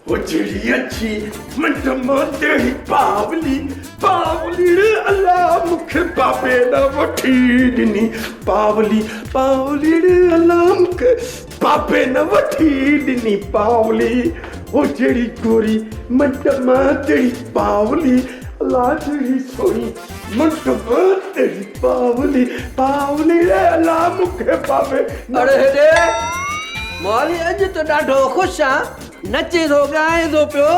او جهڙي اڇي منڊ مان تهڙي پاولي، پاولي ڙي الا مون کي بابي نه وٺي ڏني، پاولي، پاولي ڙي الا مون کي بابي نه وٺي ڏني، پاولي، او جهڙي گوري منڊ مان تهڙي پاولي، الا جهڙي سهڻي منڊ مان تهڙي پاولي، پاولي ڙي الا مون کي بابي نه. اڙي هيڏي موالي اڄ ته ڏاڍو خوش آن. نچي ٿو ڳائين ٿو پيو.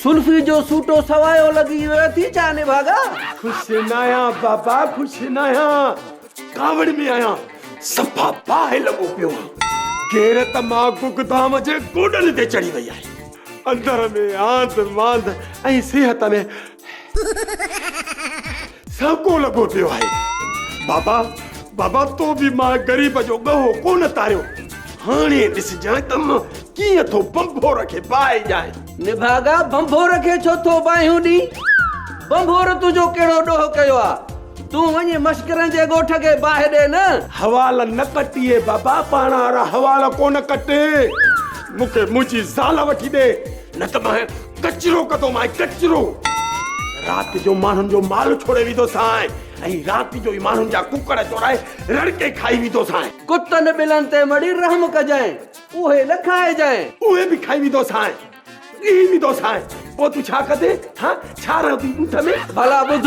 سلفي جو سوٽو سوايو لڳي ويو اٿي ڇا نڀاڳا. خوش ناهيان بابا خوش ناهيان ڪاوڙ ۾ آهيان صفا باهه لڳو پيو آهيان غيرت مان گگدام جي گوڏن تي چڙهي وئي آهي اندر ۾ آنڌ مانڌ ۽ صحت ۾ سهڪو لڳو پيو آهي. بابا، بابا تو به مان غريب جو ڳهو ڪونه تاريو. هاڻي ڏسجانء ته مان ڪيئن ٿو ڀنڀور کي باهه ڏيانء. نڀاڳا، ڀنڀور کي ڇو ٿو باهيون ڏين؟ ڀنڀور تنهنجو ڪهڙو ڏوهه ڪيو آ؟ تون وڃي مشڪرن جي ڳوٺ کي باهه ڏي نه. حوال نه ڪٽيئي بابا، پاڻ وارا حوال ڪونه ڪٽ. مون کي منهنجي زال وٺي ڏي، نه ته مان ڪچرو ڪندومانء ڪچرو. رات جو ماڻهن جو مال ڇوڙي ويندوسانء ۽ رات جو ئي ماڻهن جا ڪڪڙ چورائي رڙڪي کائي ويندوسانء. ڪتن ٻلن تي مڙي رحم ڪجانء، اهي نه کائجانء. اهي به کائي ويندوسانء، ڳهي ويندوسانء. پوء تون ڇا ڪندين؟ ها، ڇا رهندي ڳوٺ ۾؟ ڀلا ٻڌ،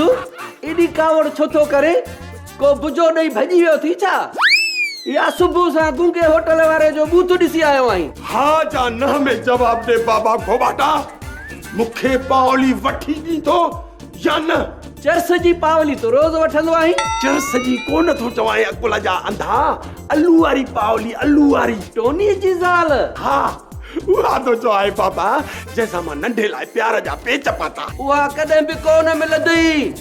ايڏي ڪاوڙ ڇو ٿو ڪرين؟ ڪو بجو ڏئي ڀڄي ويو ٿي ڇا؟ يا صبح سان گونگي هوٽل واري جو ٻوٿ ڏسي آيو آهين؟ ها جا نه ۾ جواب ڏي بابا گهوٻاٽا، مون کي پاولي وٺي ڏيندو يا نه؟ چرس جي پاولي تون روز وٺندو آهين؟ چرس جي ڪونه ٿو چوانء عقل جا انڌا، الو واري پاولي، الو واري. ٽوني جي زال؟ ها اها ٿو چوانء بابا، جنهن سان مان ننڍي لاء پيار جا پيچ پاتا. اها ڪڏهن به ڪونه ملندئي.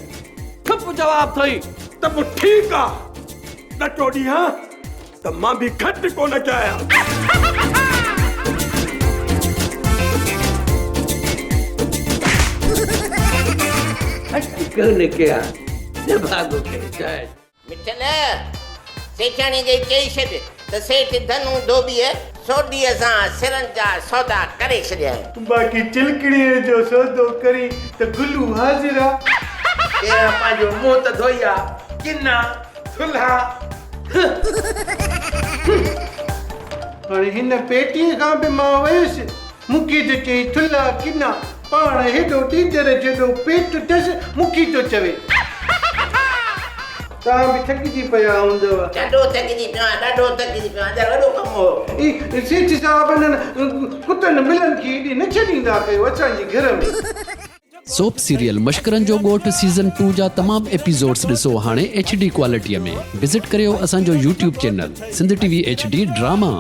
ٺپ جواب اٿئي. ته پوء ٺيڪ آ، ڏٽو ڏينهن ته مان به گهٽ ڪونه ڪيان. گهٽ ڪونه ڪيان، نڀاڳو کي چئج. مٺل، سيٺياڻيء کي چئي ڇڏ ته سيٺ ڌنو ڌوٻيء سوڍيء سان سرن جا سودا ڪري ڇڏيا آهن. باقي چلڪڻيء جو سودو ڪرين ته گلو حاضر آ. پهريان پنهنجو منهن ته ڌوئي آ، ڪنا، ٿلها. هاڻي هن پيٽيء کان به مان ويس. مون کي ٿو چئي ٿلها ڪنا، پاڻ هيڏو ڏيندر جيڏو پيٽ اٿس، مون کي ٿو چوي. توهان به ٿڪجي پيا هوندؤ. ڏاڍو ٿڪجي پيو آهيان، ڏاڍو ٿڪجي پيو آهيان، اڄ وڏو ڪم هو. اي سيٺ صاحب انهن ڪتن ٻلن کي هيڏي نه ڇڏيندا ڪيو اسان جي گهر ۾. سوپ سيريل مشڪرن جو ڳوٺ سيزن ٽو جا تمام ايپيسوڊس ڏسو هاڻي ايڇ ڊي ڪوالٽي ۾ وزٽ ڪريو اسان جو YouTube channel Sindh T V H D drama.